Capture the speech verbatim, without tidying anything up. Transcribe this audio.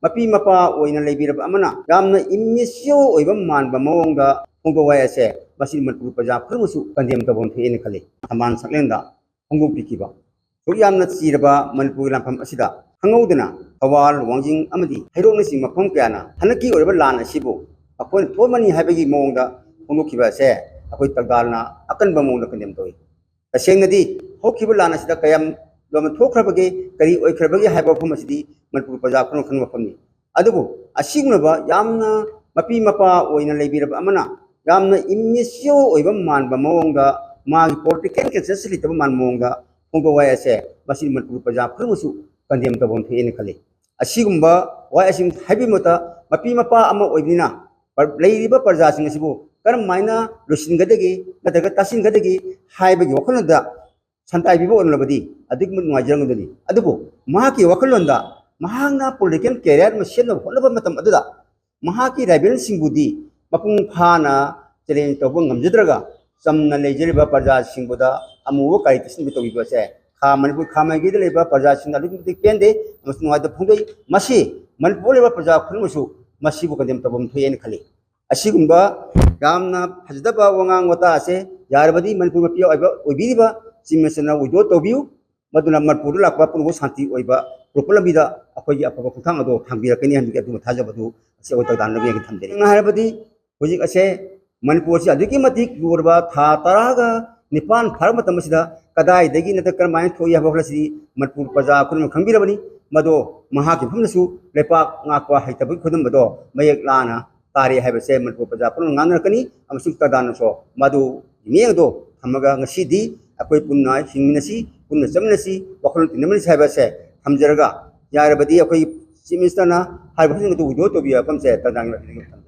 ꯃꯄꯤ ꯃꯄꯥ ꯑꯣꯏꯅ ꯂꯩꯕꯤꯔꯕ ꯑꯃꯅ ꯌꯥꯝꯅ immature ꯑꯣꯏꯕ ꯃꯥꯟꯕ ꯃꯑꯣꯡꯗ ꯐꯣꯡꯗꯣꯛꯄ ꯍꯥꯏ ꯑꯁꯦ, ꯃꯁꯤ ꯃꯅꯤꯄꯨꯔ ꯄ꯭ꯔꯖꯥ ꯈꯨꯗꯤꯡꯃꯛꯁꯨ condemn ꯇꯧꯐꯝ ꯊꯣꯛꯑꯦꯅ ꯈꯜꯂꯤ꯫ ꯊꯝꯕꯥꯜ ꯁꯛꯂꯦꯟꯗ ꯐꯣꯡꯗꯣꯛꯄꯤꯈꯤꯕ ꯑꯁꯨꯛ ꯌꯥꯝꯅ ꯆꯤꯔꯕ ꯃꯅꯤꯄꯨꯔꯒꯤ ꯂꯥꯟꯐꯝ ꯑꯁꯤꯗ ꯈꯪꯍꯧꯗꯅ ꯊꯧꯕꯥꯜ, ꯋꯥꯡꯖꯤꯡ ꯑꯃꯗꯤ ꯍꯩꯔꯣꯛꯅꯆꯤꯡꯕ ꯃꯐꯝ ꯀꯌꯥꯅ ꯍꯟꯗꯛꯀꯤ ꯑꯣꯏꯔꯤꯕ ꯂꯥꯟ ꯑꯁꯤꯕꯨ ꯑꯩꯈꯣꯏꯅ ꯊꯣꯛꯍꯟꯕꯅꯤ ꯍꯥꯏꯕꯒꯤ ꯃꯑꯣꯡꯗ ꯐꯣꯡꯗꯣꯛꯈꯤꯕ ꯑꯁꯦ ꯑꯩꯈꯣꯏ ꯇꯒꯥꯜꯅ ꯑꯀꯟꯕ ꯃꯑꯣꯡꯗ condemn ꯇꯧꯏ꯫ ꯇꯁꯦꯡꯅꯗꯤ ꯍꯧꯈꯤꯕ ꯂꯥꯟ ꯑꯁꯤꯗ ꯀꯌꯥꯝ ꯌꯥꯝꯅ ꯊꯣꯛꯈ꯭ꯔꯕꯒꯦ, ꯀꯔꯤ ꯑꯣꯏꯈ꯭ꯔꯕꯒꯦ ꯍꯥꯏꯕ ꯋꯥꯐꯝ ꯑꯁꯤꯗꯤ ꯃꯅꯤꯄꯨꯔ ꯄ꯭ꯔꯖꯥ ꯄꯨꯝꯅꯃꯛ ꯈꯪꯕ ꯋꯥꯐꯝꯅꯤ꯫ ꯑꯗꯨꯕꯨ ꯑꯁꯤꯒꯨꯝꯂꯕ ꯌꯥꯝꯅ ꯃꯄꯤ ꯃꯄꯥ ꯑꯣꯏꯅ ꯂꯩꯕꯤꯔꯕ ꯑꯃꯅ ꯌꯥꯝꯅ immature ꯑꯣꯏꯕ ꯃꯥꯟꯕ ꯃꯑꯣꯡꯗ, ꯃꯥꯒꯤ political conscience ꯂꯩꯇꯕ ꯃꯥꯟꯕ ꯃꯑꯣꯡꯗ ꯐꯣꯡꯗꯣꯛꯄ ꯍꯥꯏ ꯑꯁꯦ, ꯃꯁꯤ ꯃꯅꯤꯄꯨꯔ ꯄ꯭ꯔꯖꯥ ꯄꯨꯝꯅꯃꯛꯁꯨ condemn ꯇꯧꯐꯝ ꯊꯣꯛꯑꯦꯅ ꯈꯜꯂꯤ꯫ ꯑꯁꯤꯒꯨꯝꯕ ꯋꯥꯍꯩ ꯑꯁꯤ ꯍꯥꯏꯕꯒꯤ ꯃꯍꯨꯠꯇ ꯃꯄꯤ ꯃꯄꯥ ꯑꯃ ꯑꯣꯏꯕꯅꯤꯅ ꯄ-, ꯂꯩꯔꯤꯕ ꯄ꯭ꯔꯖꯥꯁꯤꯡ ꯑꯁꯤꯕꯨ ꯀꯔꯝꯍꯥꯏꯅ ꯂꯣꯏꯁꯤꯟꯒꯗꯒꯦ ꯅꯠꯇ꯭ꯔꯒ ꯇꯥꯁꯤꯟꯒꯗꯒꯦ ꯍꯥꯏꯕꯒꯤ ꯋꯥꯈꯜꯂꯣꯟꯗ ꯁꯟꯇꯥꯏ ꯄꯤꯕ ꯑꯣꯏꯔꯝꯂꯕꯗꯤ ꯑꯗꯨꯛꯀꯤ ꯃꯇꯤꯛ ꯅꯨꯡꯉꯥꯏꯖꯔꯝꯒꯗꯕꯅꯤ꯫ ꯑꯗꯨꯕꯨ ꯃꯍꯥꯛꯀꯤ ꯋꯥꯈꯜꯂꯣꯟꯗ ꯃꯍꯥꯛꯅ political career ꯑꯃ ꯁꯦꯝꯅꯕ ꯍꯣꯠꯅꯕ ꯃꯇꯝ ꯑꯗꯨꯗ ꯃꯍꯥꯛꯀꯤ rivalꯁꯤꯡꯕꯨꯗꯤ ꯃꯄꯨꯡ ꯐꯥꯅ challenge ꯇꯧꯕ ꯉꯝꯖꯗ꯭ꯔꯒ ꯆꯝꯅ ꯂꯩꯖꯔꯤꯕ ꯄ꯭ꯔꯖꯥꯁꯤꯡꯕꯨꯗ ꯑꯃꯨꯕ ꯀꯥꯔꯤ ꯇꯩꯁꯤꯟꯕ ꯇꯧꯕꯤꯕ ꯑꯁꯦ ꯈꯥ ꯃꯅꯤꯄꯨꯔ ꯈꯥ ꯃꯥꯏꯀꯩꯗ ꯂꯩꯕ ꯄ꯭ꯔꯖꯥꯁꯤꯡꯅ ꯑꯗꯨꯛꯀꯤ ꯃꯇꯤꯛ ꯄꯦꯟꯗꯦ ꯑꯃꯁꯨꯡ ꯅꯨꯡꯉꯥꯏꯇꯕ ꯐꯣꯡꯗꯣꯛꯏ꯫ ꯃꯁꯤ ꯃꯅꯤꯄꯨꯔꯗ ꯂꯩꯕ ꯄ꯭ꯔꯖꯥ ꯈꯨꯗꯤꯡꯃꯛꯁꯨ ꯃꯁꯤꯕꯨ condemn ꯇꯧꯐꯝ ꯊꯣꯛꯑꯦꯅ ꯈꯜꯂꯤ꯫ ꯑꯁꯤꯒꯨꯝꯕ ꯌꯥꯝꯅ ꯐꯖꯗꯕ ꯋꯥꯉꯥꯡ ꯋꯥꯇꯥ ꯑꯁꯦ ꯌꯥꯔꯕꯗꯤ ꯃꯅꯤꯄꯨꯔ ꯃꯄꯤ ꯑꯣꯏꯕ, ꯑꯣꯏꯕꯤꯔꯤꯕ Chief Ministerꯅ withdraw ꯇꯧꯕꯤꯌꯨ꯫ ꯃꯗꯨꯅ ꯃꯅꯤꯄꯨꯔꯗ ꯂꯥꯛꯄ ꯄꯨꯝꯅꯃꯛ ꯁꯥꯟꯇꯤ ꯑꯣꯏꯕ ꯄꯨꯔꯛꯄ ꯂꯝꯕꯤꯗ ꯑꯩꯈꯣꯏꯒꯤ ꯑꯐꯕ ꯈꯣꯡꯊꯥꯡ ꯑꯗꯨ ꯊꯥꯡꯕꯤꯔꯛꯀꯅꯤ ꯍꯥꯏꯕꯒꯤ ꯑꯗꯨꯒꯨꯝꯕ ꯊꯥꯖꯕ ꯑꯗꯨ ꯑꯁꯤ ꯑꯩꯈꯣꯏ ꯇꯧꯗꯥꯅꯕ ꯊꯝꯖꯔꯤ꯫ ꯍꯥꯏꯔꯕꯗꯤ ꯍꯧꯖꯤꯛ ꯑꯁꯦ ꯃꯅꯤꯄꯨꯔ ꯑꯁꯤ ꯑꯗꯨꯛꯀꯤ ꯃꯇꯤꯛ ꯂꯨꯔꯕ ꯊꯥ ꯇꯔꯥꯒ ꯅꯤꯄꯥꯟ ꯐꯥꯔꯕ ꯃꯇꯝ ꯑꯁꯤꯗ ꯀꯗꯥꯏꯗꯒꯤ ꯅꯠꯇ꯭ꯔꯒ ꯀꯔꯝꯍꯥꯏꯅ ꯊꯣꯛꯏ ꯍꯥꯏꯕ ꯋꯥꯈꯜ ꯑꯁꯤꯗꯤ ꯃꯅꯤꯄꯨꯔ ꯄ꯭ꯔꯖꯥ ꯈꯨꯗꯤꯡꯃꯛ ꯈꯪꯕꯤꯔꯕꯅꯤ꯫ ꯃꯗꯣ ꯃꯍꯥꯛꯀꯤ ꯃꯐꯝꯗꯁꯨ ꯂꯩꯄꯥꯛ ꯉꯥꯛꯄ ꯍꯩꯇꯕꯒꯤ ꯈꯨꯗꯝ ꯑꯗꯣ ꯃꯌꯦꯛ ꯂꯥꯅ ꯇꯥꯔꯦ ꯍꯥꯏꯕꯁꯦ ꯃꯅꯤꯄꯨꯔ ꯄ꯭ꯔꯖꯥ ꯄꯨꯝꯅꯃꯛ ꯉꯥꯡꯅꯔꯛꯀꯅꯤ ꯑꯃꯁꯨꯡ ꯇꯒꯥꯜꯅꯁꯨ ꯃꯗꯨ ꯃꯤꯠꯌꯦꯡ ꯑꯗꯣ ꯊꯝꯃꯒ ꯉꯁꯤꯗꯤ ꯑꯩꯈꯣꯏ ꯄꯨꯟꯅ ꯍꯤꯡꯃꯤꯟꯅꯁꯤ, ꯄꯨꯟꯅ ꯆꯠꯃꯤꯟꯅꯁꯤ, ꯋꯥꯈꯜꯂꯣꯟ ꯇꯤꯟꯅꯃꯤꯟꯅꯁꯤ ꯍꯥꯏꯕ ꯑꯁꯦ ꯊꯝꯖꯔꯒ, ꯌꯥꯔꯕꯗꯤ ꯑꯩꯈꯣꯏ Chief Ministerꯅ ꯍꯥꯏꯔꯤꯕ ꯋꯥꯐꯝꯁꯤꯡ ꯑꯗꯨ withdraw ꯇꯧꯕꯤꯌꯨ ꯍꯥꯏꯕ ꯋꯥꯐꯝꯁꯦ ꯇꯒꯥꯜꯒꯤ ꯃꯥꯏꯀꯩꯗꯒꯤ ꯊꯝꯖꯔꯤ꯫